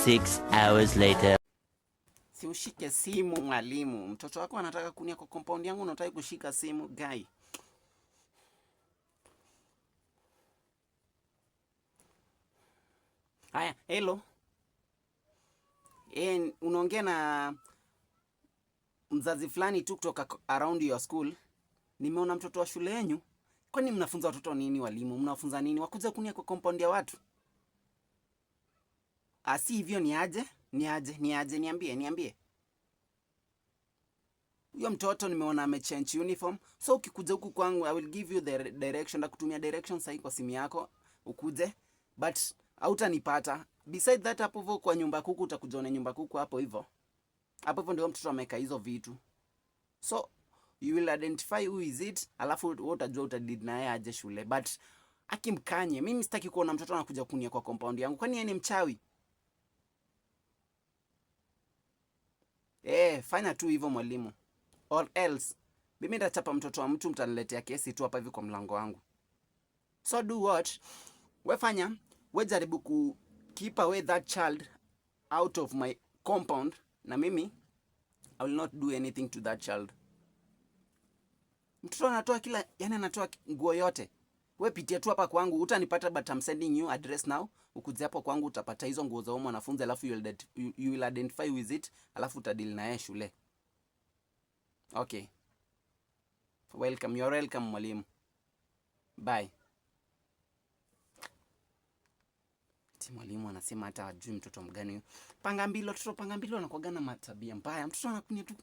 6 hours later. Si ushike simu mwalimu. Mtoto wako anataka kunia kwa compound yangu, unataka kushika simu guy. Haya, hello. Unaongea na mzazi fulani tu kutoka around your school. Nimeona mtoto wa shule yenu. Kwani mnafunza watoto nini walimu? Mnafunza nini? Wakuja kunia kwa compound ya watu? Ah, si hivyo ni aje? Ni aje? Ni aje? Niambie, niambie. Huyo mtoto nimeona amechange uniform. So ukikuja huku kwangu I will give you the direction, nakutumia direction sahi kwa simu yako ukuje, but hautanipata. Beside that, hapo hivyo kwa nyumba kuku utakuja na nyumba kuku hapo hivyo. Hapo hivyo ndio mtoto ameweka hizo vitu. So you will identify who is it, alafu wewe utajua utadeal naye aje shule. But akimkanye, mimi sitaki kuona mtoto anakuja kunia kwa compound yangu. Kwani yeye ni mchawi? Fanya tu hivyo mwalimu. Or else mimi nitachapa mtoto wa mtu, mtaniletea kesi tu hapa hivi kwa mlango wangu. So do what? We fanya, we jaribu ku keep away that child out of my compound, na mimi I will not do anything to that child. Mtoto anatoa kila, yani anatoa nguo yote. We pitia tu hapa kwangu, utanipata, but I'm sending you address now. Ukuje hapo kwangu utapata hizo nguo za huyo mwanafunzi, alafu you will identify with it, alafu utadeal na yeye shule. Okay. Welcome, you're welcome mwalimu. Bye. Ati mwalimu anasema hata hajui mtoto mgani huyo. Panga mbili, watoto panga mbili wanakuwaga na matabia mbaya. Mtoto anakunya tu.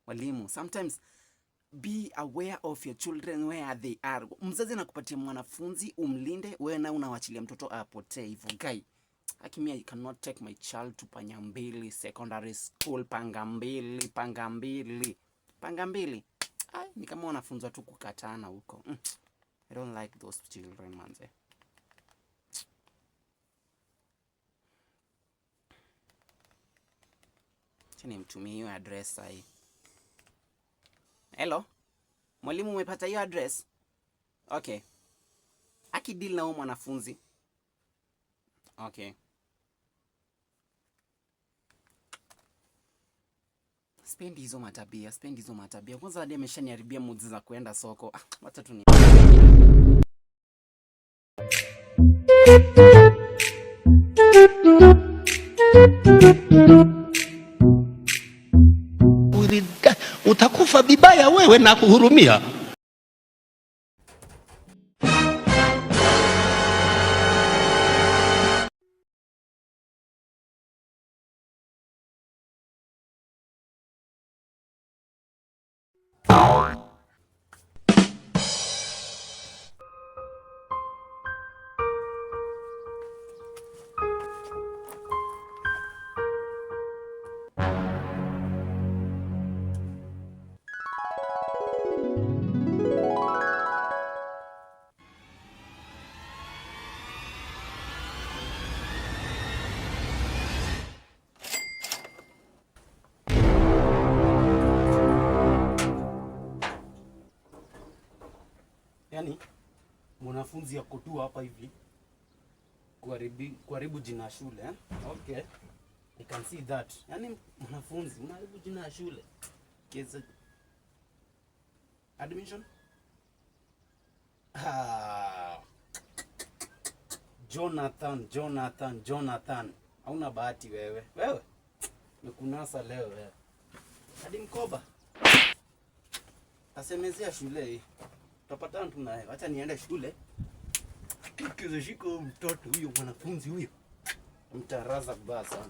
Walimu, sometimes be aware of your children where they are. Mzazi anakupatia mwanafunzi umlinde, wewe na unawachilia mtoto apotee hivyo. Guy, haki me, I cannot take my child to Panyambili Secondary School. Panga mbili, panga mbili, panga mbili. Ai, ni kama wanafunzwa tu kukatana huko. I don't like those children, manze. Acha nimtumie hiyo address sahi. Hello? Mwalimu, umepata hiyo address? Okay. Akideal na huyo mwanafunzi. Okay. Sipendi hizo matabia, sipendi hizo matabia. Kwanza hadi ameshaniharibia moods za kuenda soko. Ah, wacha tu ni Utakufa vibaya wewe na kuhurumia. Yaani mwanafunzi ako tu hapa hivi kuharibu jina ya shule, eh? Okay. I can see that. Yaani mwanafunzi unaharibu jina ya shule. Kesa admission? Ah. Jonathan, Jonathan, Jonathan. Hauna bahati wewe. Wewe. Nikunasa leo wewe. Hadi mkoba. Tasemezea shule hii. Tutapatana tu naye. Acha niende shule. Kizishiko mtoto huyo, mwanafunzi huyo. Mtaraza vibaya sana.